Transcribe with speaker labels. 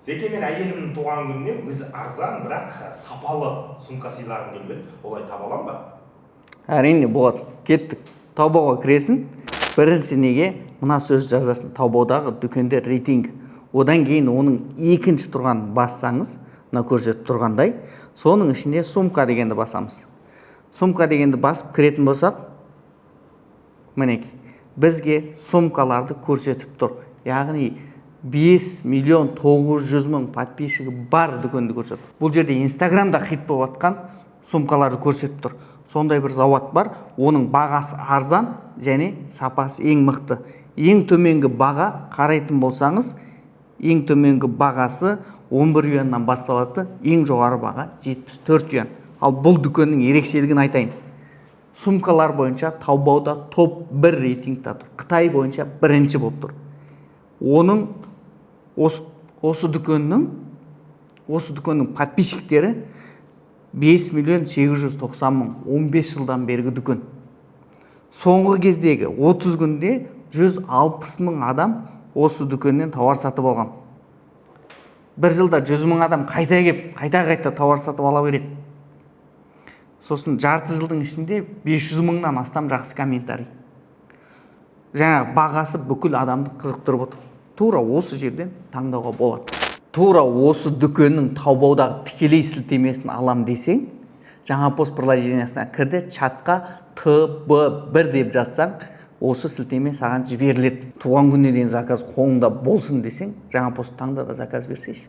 Speaker 1: Зеке, мен әйелімнің туған күніне өзі арзан, бірақ сапалы сумка сыйлағым келіп еді. Олай таба аламын ба?
Speaker 2: Әрине, болады. Кеттік. Таобаоға кіресің. Бірінші неге мына сөз жазасың: «Таобаодағы дүкендер рейтингі». Одан кейін оның екінші тұрғанын бассаңыз, мына көрсетіп тұрғандай, соның ішінде «сумка» дегенді басамыз. «Сумка» дегенді басып кіретін болсақ, мінекей, бізге сумкаларды көрсетіп тұр. Яғни 5 миллион 900 мың подписчигі бар дүкенді көрсетіп, бұл жерде Инстаграмда хит болып жатқан сумкаларды көрсетіп тұр. Сондай бір зауат бар, оның бағасы арзан және сапасы ең мықты. Ең төменгі баға қарайтын болсаңыз, ең төменгі бағасы 11 юаннан басталады, ең жоғары баға 74 юан. Ал бұл дүкеннің ерекшелігін айтайын: сумкалар бойынша Таобаода топ 1 рейтингта тұр, Қытай бойынша бірінші болып тұр. Оның осы дүкеннің подписчиктері 5 миллион 890 мың. 15 жылдан бергі дүкен. Соңғы кездегі 30 күнде 160 мың адам осы дүкеннен тауар сатып алған. Бір жылда 100 мың адам қайта келіп, қайта қайта тауар сатып ала береді. Сосын жарты жылдың ішінде 500 мыңнан астам жақсы комментарий. Жаңағы бағасы бүкіл адамды қызықтырып отыр. Тура осы жерден таңдауға болады. Тура осы дүкеннің Таобаодағы тікелей сілтемесін алам десең, жаңа пост приложениясына кір де, чатқа ТБ1 деп жазсаң, осы сілтеме саған жіберіледі. Туған күніне дейін заказ қолыңда болсын десең, жаңа пост таңда да заказ берсейші.